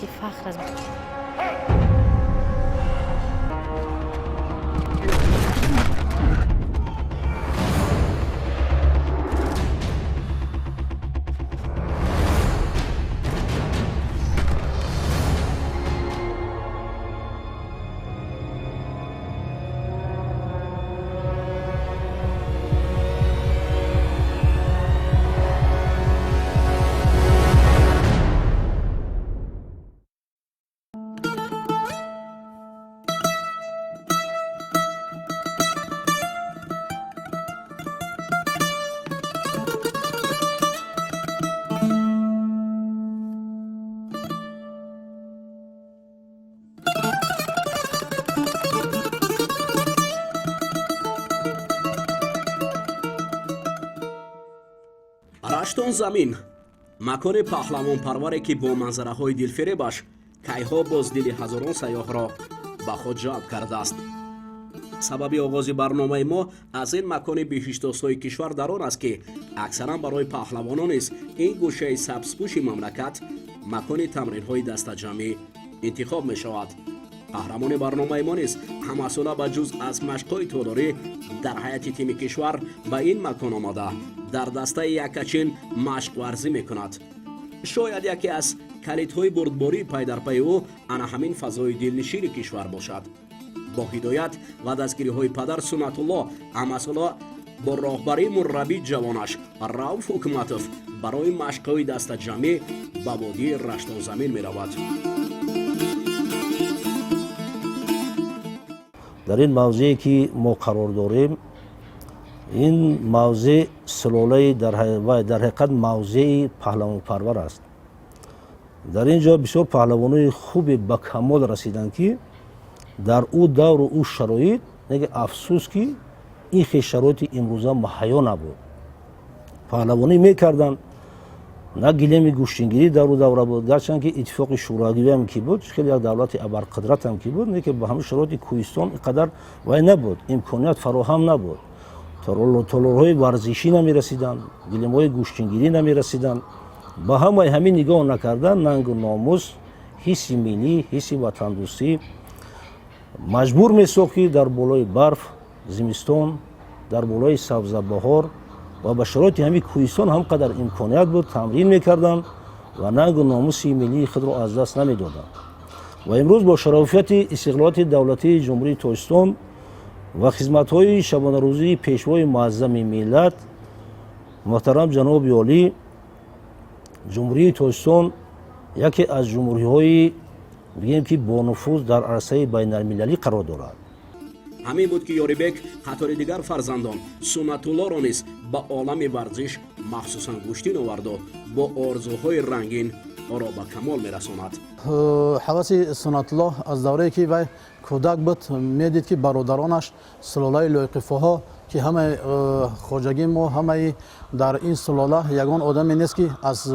Боиси фахр аст. Раштон замин, макони паҳлавонпарваре, ки бо манзараҳои дилфиребаш кайҳо боз дили ҳазорон сайёҳро ба худ ҷалб кардааст. Сабаби оғози барномаи мо аз ин макони биҳиштосои кишвар дар он аст, ки аксаран барои паҳлавонон низ ин гӯшаи сабзпӯши мамлакат макони тамринҳои дастаҷамъӣ интихоб мешавад. Қаҳрамони барномаи мо низ ҳамасола ба ҷуз аз машқҳои толорӣ дар ҳайати тими кишвар ба ин макон омада, дар дастаи яккачин машқварзӣ мекунад. Шояд яке аз калидҳои бурдбории пайдарпайи ӯ ана ҳамин фазои дилнишини кишвар бошад. Бо ҳидоят ва дастгириҳои падар Суннатулло ҳамасола бо роҳбарии мураббии ҷавонаш Рауф Ҳукматов барои машқҳои дастаҷамъӣ ба водии Раштонзамин меравад. Дар ин мавзее, ки мо қарор дорем, ин мавзеъ силолаи дар ҳақиқат мавзеи паҳлавонпарвар аст. Дар ин ҷо бисёр паҳлавонои хубе ба камол расиданд, ки дар ӯ давру ӯ шароит, афсӯс, ки ин хел шароити имрӯза муҳайё набуд. Паҳлавонӣ мекарданд, на гилеми гӯштингирӣ дар ӯ давра буд. Гарчанд ки Иттифоқи Шӯравиам ки буд, хеле як давлати абарқудратам ки буд, лекин ба ҳамин шароити кӯҳистон ин қадар вай набуд, имконият фароҳам набуд, толорҳои варзишӣ намерасиданд, гилемҳои гӯштингирӣ намерасиданд. Ба ҳамаи ҳамин нигоҳ накарда, нангу номус, ҳисси миллӣ, ҳисси ватандӯстӣ маҷбур месохт, ки дар болои барф зимистон, дар болои сабзабаҳор ва ба шароити ҳамин кӯҳистон ҳам қадар имконият буд, тамрин мекарданд ва нангу номуси миллии худро аз даст намедоданд. Ва имрӯз бо шарофияти истиқлолияти давлатии Ҷумҳурии Тоҷикистон ва хизматҳои шабонарӯзии Пешвои муаззами миллат, муҳтарам ҷаноби олӣ, Ҷумҳурии Тоҷикистон яке аз ҷумҳуриҳои, бигем, ки бонуфуз дар арсаи байналмилалӣ қарор дорад. Ҳамин буд, ки Ёрибек қатори дигар фарзандон Суннатуллоро низ ба олами варзиш, махсусан гӯштин оварду бо орзуҳои рангин ӯро ба камол мерасонад. Ҳаваси Суннатуллоҳ аз даврае, ки вай кӯдак буд, медид, ки бародаронаш, сулолаи Лоиқифоҳо, ки ҳамаи хоҷагии мо, ҳамаи дар ин сулола ягон одаме нест, ки аз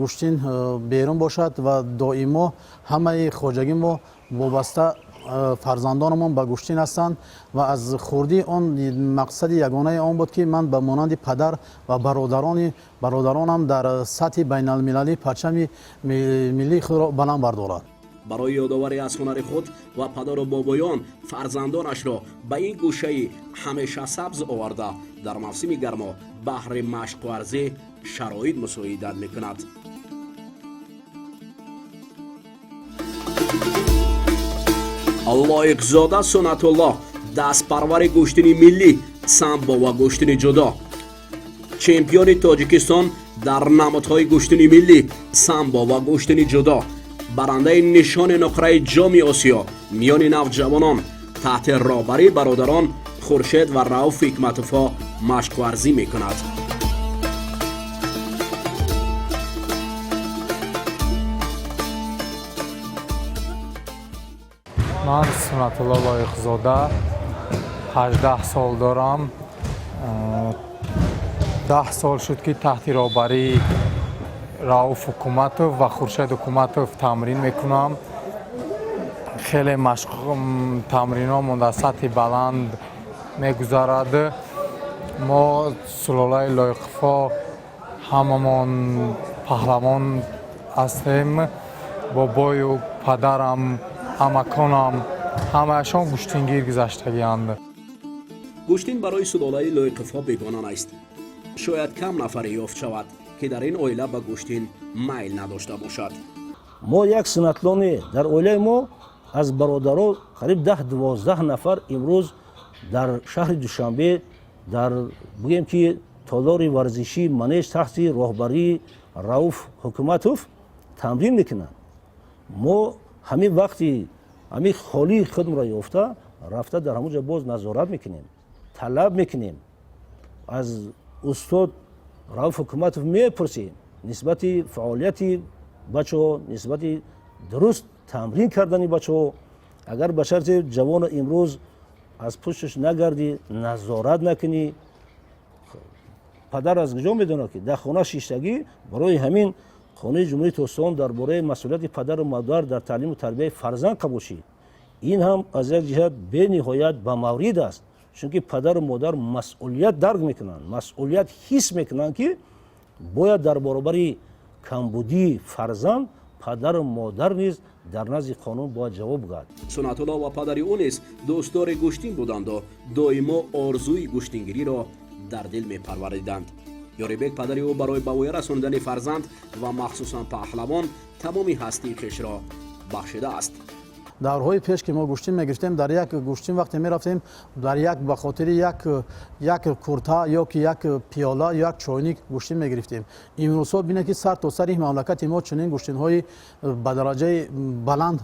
гӯштин берун бошад, ва доимо ҳамаи хоҷагии мо вобаста, фарзандонамон ба гӯштин ҳастанд. Ва аз хурдӣ он мақсади ягонаи он буд, ки ман ба монанди падар ва бародаронам дар сатҳи байналмилалӣ парчами миллии худро баланд бардорад. Барои ёдоварӣ аз ҳунари худ ва падару бобоён фарзандонашро ба ин гӯшаи ҳамеша сабз оварда, дар мавсими гармо баҳри машқварзӣ шароит мусоидат мекунад. Лоиқзода Суннатуллоҳ, дастпарвари гӯштини миллӣ, самбо ва гӯштини ҷудо, чемпиони Тоҷикистон дар намудҳои гӯштини миллӣ, самбо ва гӯштини ҷудо, барандаи нишони нуқраи Ҷоми Осиё миёни навҷавонон, таҳти роҳбарии бародарон Хуршед ва Рауф Ҳикматовҳо машқварзӣ мекунад. Ман Суннатулло Лоиқзода, 18 сол дорам. 10 сол шуд, ки таҳти роҳбарии Рауф Ҳукуматов ва Хуршед Ҳукуматов тамрин мекунам. Хеле тамринҳомон дар сатҳи баланд мегузарад. Мо сулолаи Лоиқфо ҳамамон паҳлавон ҳастем. Бобою падарам, амаконам ҳамаашон гӯштингир гузаштагианд. Гӯштин барои сулолаи Лоиқовҳо бегона нест. Шояд кам нафаре ёфт шавад, ки дар ин оила ба гӯштин майл надошта бошад. Мо як Сунатулло, дар оилаи мо аз бародаро қариб 10-12 нафар имрӯз дар шаҳри Душанбе, дар бигӯем ки толори варзишии Манеж, таҳти роҳбарии Рауф Ҳукуматов тамрин мекунанд. Мо ҳамин вақти ҳамин холии худмро ёфта рафта, дар ҳамон ҷо боз назорат мекунем, талаб мекунем, аз устод Рауф Ҳукуматов мепурсем нисбати фаъолияти бачаҳо, нисбати дуруст тамрин кардани бачаҳо. Агар ба шарти ҷавоно имрӯз аз пушташ нагардӣ, назорат накунӣ, падар аз куҷо медонад, ки дар хона шиштагӣ? Барои ҳамин Қонуни Ҷумҳурии Тоҷикистон дар бораи масъулияти падару модар дар таълиму тарбияи фарзанд қабул шид. Ин ҳам аз як ҷиҳат бениҳоят ба маврид аст, чунки падару модар масъулият дарк мекунанд, масъулият ҳис мекунанд, ки бояд дар баробари камбудии фарзанд падару модар низ дар назди қонун бояд ҷавоб гӯяд. Сунатулло ва падари ӯ низ дӯстдори гӯштин буданду доимо орзуи гӯштингириро дар дил мепарвариданд. Ёрибек, падари ӯ, барои ба воя расондани фарзанд ва махсусан паҳлавон тамоми ҳастии хешро бахшидааст. Даврҳои пеш, ки мо гӯштин мегирифтем, дар як гӯштин вақте мерафтем, дар як ба хотири як курта ё ки як пиёла ё як чойник гӯштин мегирифтем. Имрӯзҳо бинед, ки сар то сари мамлакати мо чунин гӯштинҳои ба дараҷаи баланд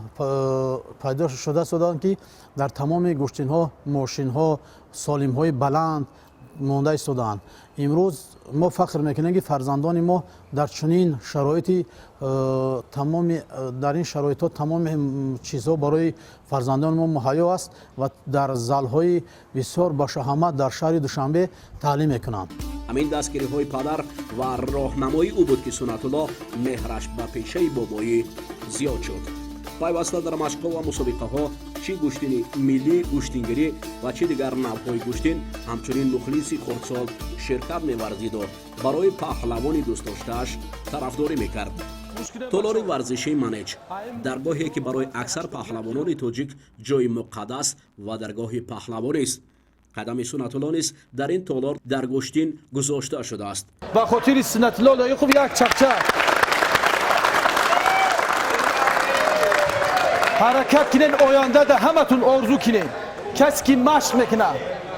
пайдо шуда истоданд, ки дар тамоми гӯштинҳо мошинҳо, солимҳои баланд монда истодаанд. Имрӯз мо фахр мекунем, ки фарзандони мо дар чунин шароити тамоми дар ин шароитҳо тамоми чизҳо барои фарзандони мо муҳайё аст ва дар залҳои бисёр бошаҳамат дар шаҳри Душанбе таълим мекунанд. Ҳамин дастгириҳои падар ва роҳнамои ӯ буд, ки Сунатулло меҳраш ба пешаи бобоӣ зиёд шуд. Пайваста дар машқҳо ва мусобиқаҳо, чӣ гӯштини миллӣ, гӯштингирӣ ва чӣ дигар навъҳои гӯштин, ҳамчунин мухлиси хурдсол ширкат меварзиду барои паҳлавони дӯстдоштааш тарафдорӣ мекард. Толори варзишии Манеҷ, даргоҳе, ки барои аксар паҳлавонони тоҷик ҷои муқаддас ва даргоҳи паҳлавонист. Қадами Сунатулло низ дар ин толор дар гӯштин гузошта шудааст. Ба хотири Сунатулло Лоиқов як чақчақ. Ҳаракат кинен, оянда ҳаматун орзу кинен. Касе ки машқ мекуна,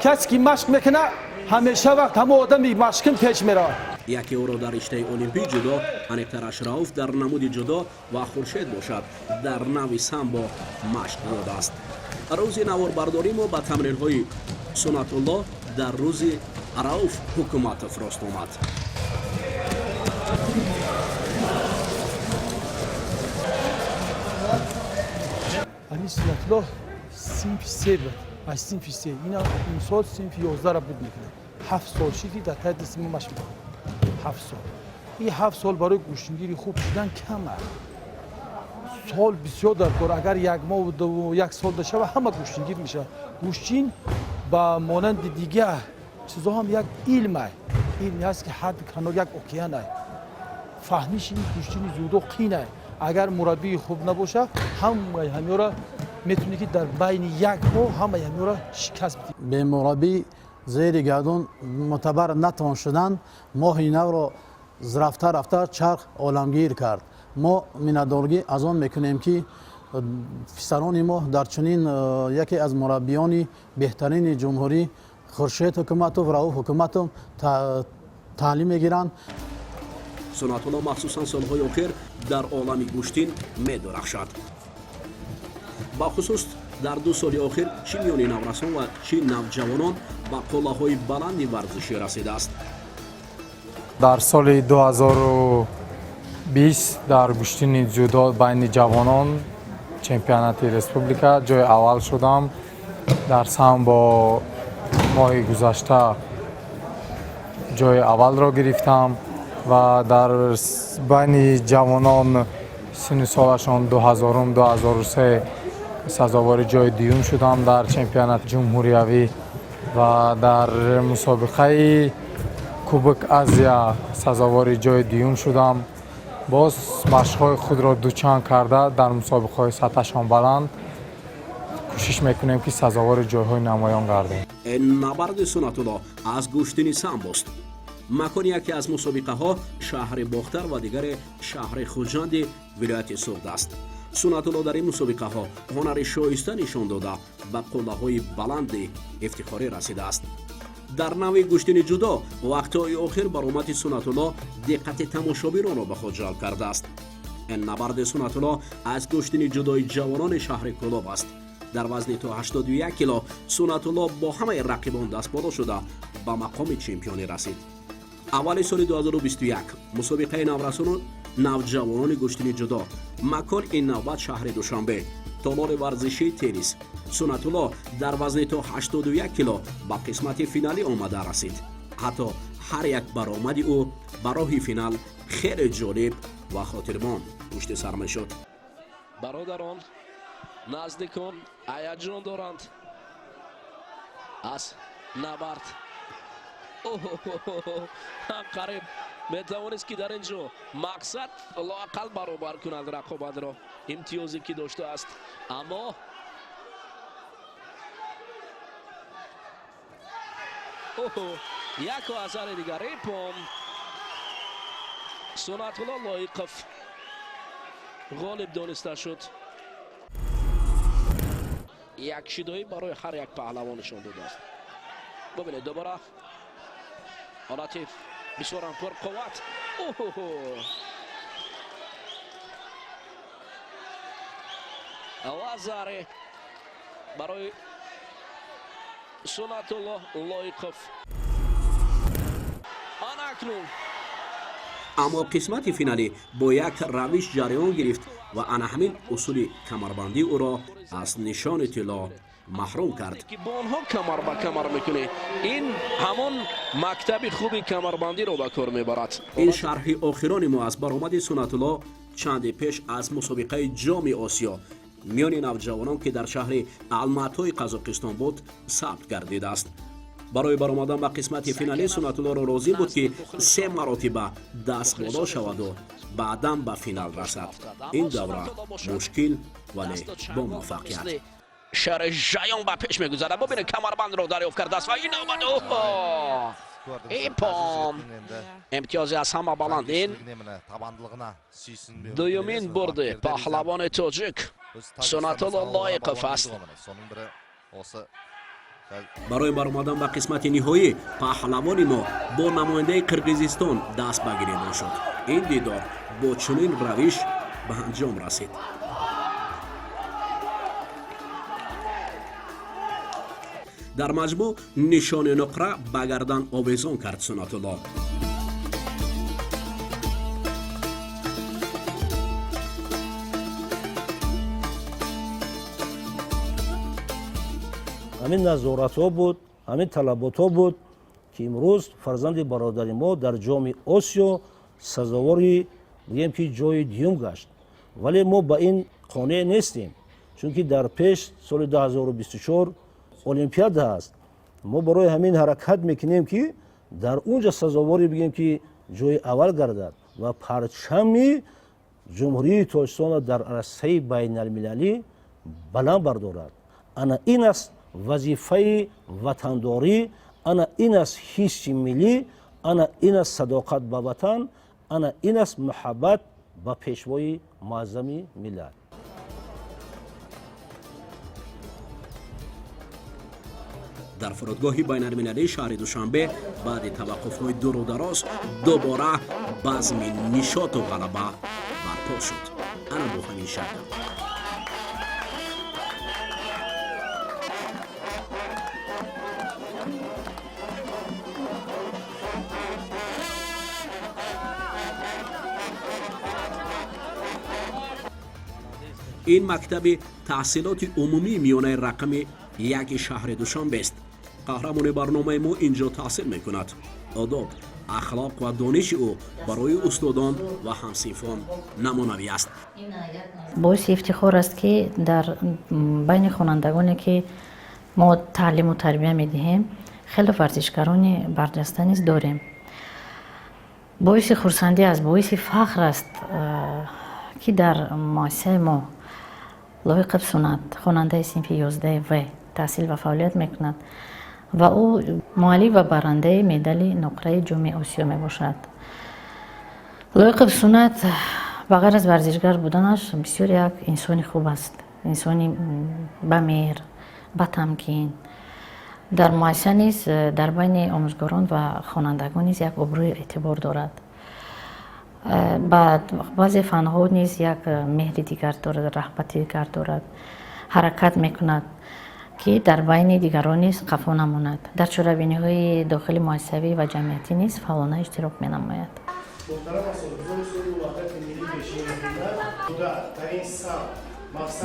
касе ки машқ мекуна, ҳамеша вақт ҳама одами машқин пеш меравад. Яке ӯро дар риштаи олимпӣ ҷудо, аниқтараш Рауф дар намуди ҷудо ва Хуршед бошад дар нави самбо машқ додааст. Рӯзи наворбардорӣ мо ба тамринҳои Сунатулло дар рӯзи Рауф Ҳукуматов рост омад. Ами Сунатулло синфи се буд, аз синфи се ина имсол синфи 11-ра буд мекунад. 7 сол шид, ки дар таи дасти мо машқ мекунад. 7 сол, и 7 сол барои гӯштингири хуб шудан кам аст. Сол бисёр дар кор. Агар як моҳ, як сол дошава, ҳама гӯштингир мешавад. Гӯштин ба монанди дигар чизо ҳам як илм ай, илме ҳаст, ки ҳад канор як океан ай. Фаҳмиши ин гӯштини ҷудо қин ай. Агар мураббии хуб набоша, ҳамаи ҳамёра метавонӣ, ки дар байни як моҳ ҳамаи ҳамёра шикаст бидиҳӣ. Бемураббӣ зери гардун мӯътабар натавон шудан. Моҳи навро рафта рафта чарх оламгир кард. Мо миннатдоргӣ аз он мекунем, ки писарони мо дар чунин яке аз мураббиёни беҳтарини ҷумҳурӣ, Хуршед Ҳукуматов, Рауф Ҳукуматов, таълим мегиранд. Сунатулло махсусан солҳои охир дар олами гӯштин медурахшад. Бахусус дар 2 соли охир чӣ миёни наврасон ва чӣ навҷавонон ба қуллаҳои баланди варзишӣ расидааст. Дар соли 2020 дар гӯштини ҷудо байни ҷавонон чемпионати республика ҷои аввал шудам. Дар самбо моҳи гузашта ҷои аввалро гирифтам ва дар байни ҷавонон синну солашон 2000-ум, 2003 сазовори ҷои дуюм шудам дар чемпионати ҷумҳуриявӣ ва дар мусобиқаи Кубок Азия сазовори ҷои дуюм шудам. Боз машқҳои худро дучанд карда, дар мусобиқаҳои сатҳашон баланд кӯшиш мекунем, ки сазовори ҷойҳои намоён гардем. Набарди Сунатулло аз гӯштини самбост. Макони яке аз мусобиқаҳо шаҳри Бохтар ва дигаре шаҳри Хуҷанди вилояти Суғд аст. Сунатулло дар ин мусобиқаҳо ҳунари шоиста нишон дода, ба қуллаҳои баланди ифтихорӣ расидааст. Дар навъи гӯштини ҷудо вақтҳои охир баромади Сунатулло диққати тамошобинонро ба худ ҷалб кардааст. Набарди Сунатулло аз гӯштини ҷудои ҷавонони шаҳри Кӯлоб аст. Дар вазни то 81 кило Сунатулло бо ҳамаи рақибон дастболо шуда, ба мақоми чемпионӣ расид. Аввали соли 2021 мусобиқаи наврасону навҷавонони гӯштини ҷудо. Макон ин навбат шаҳри Душанбе, толори варзишии теннис. Сунатулло дар вазни то 81 кило ба қисмати финалӣ омада расид. Ҳатто ҳар як баромади ӯ ба роҳи финал хеле ҷолиб ва хотирмон пушти сар мешуд. Бародарон наздикон ҳаяҷон доранд аз набард. Қариб метавонист, ки дар ин ҷо мақсад лоақал баробар кунад рақобатро, имтиёзе ки доштааст, аммо яку азари дигар иппон. Сунатулло Лоиқов ғолиб дониста шуд. Як шидоӣ барои ҳар як паҳлавон нишон додааст. Бубинед, дубора ҳолати бисёрам пурқувват вазаре барои Сунатулло Лоиқов. Ана акнун Аммо қисмати финалӣ бо як равиш ҷараён гирифт ва ана ҳамин усули камарбандӣ ӯро аз нишони тилло маҳрум кард. Ки бо онҳо камар ба камар мекунӣ, ин ҳамон мактаби хуби камарбандиро ба кор мебарад. Ин шарҳи охирони мо аз баромади Сунатулло чанде пеш аз мусобиқаи Ҷоми Осиё миёни навҷавонон, ки дар шаҳри Алматои Қазоқистон буд, сабт гардидааст. Барои баромадан ба қисмати финалӣ Сунатуллоро лозим буд, ки се маротиба даст боло шаваду баъдан ба финал расад. Ин давра мушкил, вале бо муваффақият. Шари Жаён ба пеш мегузарад. Бубинед, камарбандро дарёфт кардааст ва ин навбат иппон, имтиёзи аз ҳама баланд. Ин дуюмин бурди паҳлавони тоҷик Сунатулло Лоиқов аст. Барои баромадан ба қисмати ниҳоӣ паҳлавони мо бо намояндаи Қирғизистон даст ба гиребон шуд. Ин дидор бо чунин равиш ба анҷом расид. Дар маҷмӯъ нишони нуқра ба гардан овезон кард Сунатулло. Ҳамин назоратҳо буд, ҳамин талаботҳо буд, ки имрӯз фарзанди бародари мо дар Ҷоми Осиё сазовори, бигем, ки ҷои дуюм гашт. Вале мо ба ин қонеъ нестем, чунки дар пеш соли 2024 олимпиада аст. Мо барои ҳамин ҳаракат мекунем, ки дар он ҷа сазовори, бигем, ки ҷои аввал гардад ва парчами Ҷумҳурии Тоҷикистонро дар арсаи байналмилалӣ баланд бардорад. Ана ин аст вазифаи ватандорӣ, ана ин аст ҳисси миллӣ, ана ин аст садоқат ба ватан, ана ин аст муҳаббат ба пешвои муаззами миллат. Дар фурудгоҳи байналмилалии шаҳри Душанбе баъди таваққуфҳои дуру дароз дубора базми нишоту ғалаба барпо шуд, ана бо ҳамин шакл. Ин мактаби таҳсилоти умумии миёнаи рақами яки шаҳри Душанбест. Қаҳрамони барномаи мо ин ҷо таҳсил мекунад. Одоб, ахлоқ ва дониши ӯ барои устодон ва ҳамсинфон намунавӣ аст. Боиси ифтихор аст, ки дар байни хонандагоне, ки мо таълиму тарбия медиҳем, хеле варзишгарони барҷаста низ дорем. Боиси хурсандӣ аст, боиси фахр аст, ки дар муассисаи мо Лоиқов Сунат, хонандаи синфи 11 В, таҳсил ва фаъолият мекунад ва ӯ муаллиф ва барандаи медали нуқраи Ҷоми Осиё мебошад. Лоиқов Сунат ба ғайр аз варзишгар буданаш бисёр як инсони хуб аст, инсони бамеҳр, батамкин. Дар муассиса низ, дар байни омӯзгорон ва хонандагон низ як обрӯи эътибор дорад. Ба баъзе фанҳо низ як меҳри дигар дорад, раҳбати дигар дорад. Ҳаракат мекунад, ки дар байни дигарон низ қафо намонад. Дар чорабиниҳои дохили муассисавӣ ва ҷамъиятӣ низ фаъолона иштирок менамояд. Муҳтарам асосгузори сулҳу ваҳдати миллӣ, Пешвои миллат, дар ин самт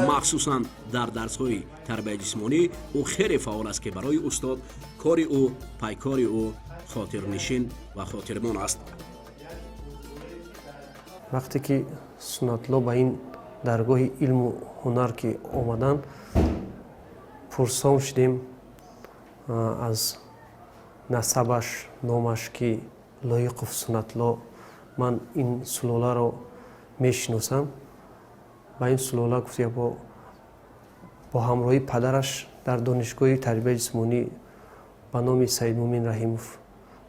Махсусан дар дарсҳои тарбияи ҷисмонӣ ӯ хеле фаъол аст, ки барои устод кори ӯ, пайкори ӯ хотирнишин ва хотирмон аст. Вақте ки Сунатулло ба ин даргоҳи илму ҳунар ки омаданд, пурсон шудем аз насабаш, номаш, ки Лоиқов Сунатулло, ман ин сулоларо мешиносам. Ба ин сулола гуфт, бо ҳамроҳии падараш дар донишгоҳи тарбияи ҷисмонӣ ба номи Саидмумин Раҳимов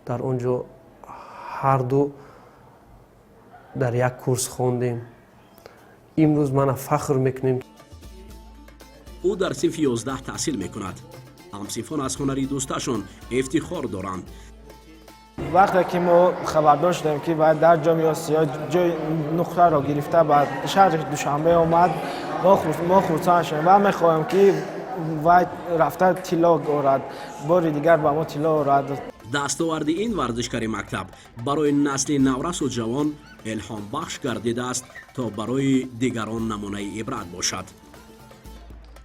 дар он ҷо ҳарду дар як курс хондем. Имрӯз мана фахр мекунем. Ӯ дар синфи 11 таҳсил мекунад. Ҳамсинфон аз ҳунари дӯсташон ифтихор доранд. Вақте ки мо хабардор шудем, ки бояд дар Ҷоми Осиё ҷои нуқраро гирифта ба шаҳри Душанбе омад, мо хурсанд шудем ва мехоҳем, ки вай рафта тилло орад, бори дигар ба мо тилло орад. Дастоварди ин варзишгари мактаб барои насли наврасу ҷавон илҳомбахш гардидааст, то барои дигарон намунаи ибрат бошад.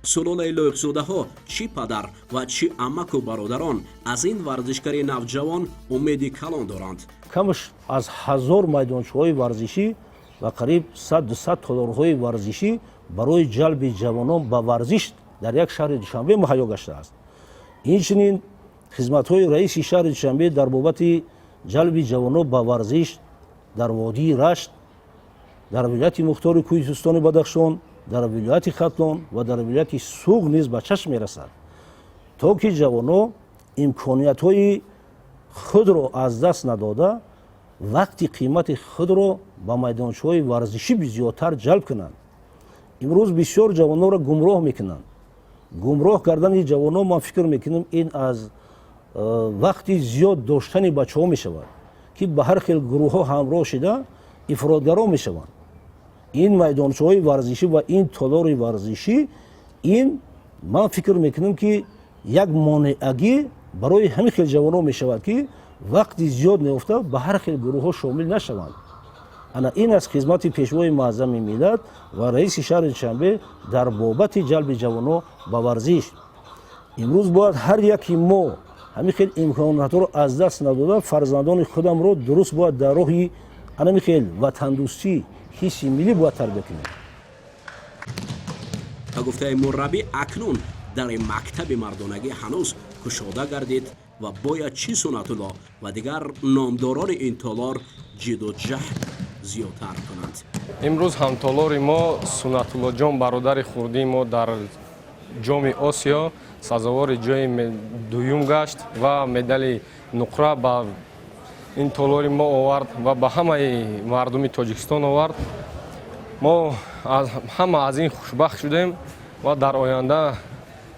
Сулолаи Лоиқзодаҳо, чӣ падар ва чӣ амаку бародарон, аз ин варзишгари навҷавон умеди калон доранд. Камаш аз 1000 майдончаҳои варзишӣ ва қариб 100-200 толорҳои варзишӣ барои ҷалби ҷавонон ба варзиш дар як шаҳри Душанбе муҳайё гаштааст. Инчунин хизматҳои раиси шаҳри Душанбе дар бобати ҷалби ҷавонон ба варзиш дар водии Рашт, дар вилояти мухтори Кӯҳистони Бадахшон, дар вилояти Хатлон ва дар вилояти Суғд низ ба чашм мерасад, то ки ҷавонон имкониятҳои худро аз даст надода, вақти қимати худро ба майдончаҳои варзишӣ зиёдтар ҷалб кунанд. Имрӯз бисёр ҷавононро гумроҳ мекунанд. Гумроҳ кардани ҷавонон, ман фикр мекунам, ин аз вақти зиёд доштани бачаҳо мешавад, ки ба ҳар хел гурӯҳҳо ҳамроҳ шида ифротгаро мешаванд. Ин майдончаҳои варзишӣ ва ин толори варзишӣ, ин ман фикр мекунам, ки як монеагӣ барои ҳамин хел ҷавонон мешавад, ки вақти зиёд меёфта ба ҳар хел гурӯҳҳо шомил нашаванд. Ана ин аст хизмати Пешвои муаззами миллат ва раиси шаҳри Душанбе дар бобати ҷалби ҷавонон ба варзиш. Имрӯз бояд ҳар яки мо ҳамин хел имкониятҳоро аз даст надода, фарзандони худамро дуруст бояд дар роҳи анами хел ватандӯстӣ, ҳисси миллӣ бояд тарбия кунем. Ба гуфтаи мураббӣ, акнун дари мактаби мардонагӣ ҳанӯз кушода гардид ва бояд чӣ Сунатулло ва дигар номдорони ин толор ҷидду ҷаҳд зиёдтар кунанд. Имрӯз ҳамтолори мо Сунатуллоҷон, бародари хурдии мо, дар Ҷоми Осиё сазовори ҷои дуюм гашт ва медали нуқра ба ин толори мо овард ва ба ҳамаи мардуми Тоҷикистон овард. Мо ҳама аз ин хушбахт шудем ва дар оянда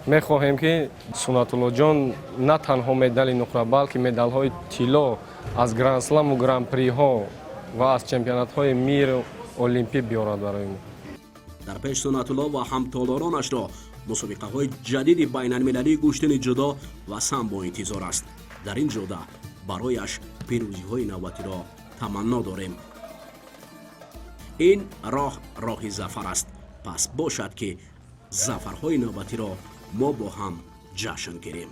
мехоҳем, ки Сунатуллоҷон на танҳо медали нуқра, балки медалҳои тилло аз гранд-сламу гран-приҳо ва аз чемпионатҳои миру олимпӣ биёрад барои мо. Дар пеш Сунатулло ва ҳамтолоронашро мусобиқаҳои ҷадиди байналмилалии гӯштини ҷудо ва самбо интизор аст. Дар ин ҷода барояш пирӯзиҳои навбатиро таманно дорем. Ин роҳ роҳи зафар аст, пас бошад, ки зафарҳои навбатиро мо бо ҳам ҷашн гирем.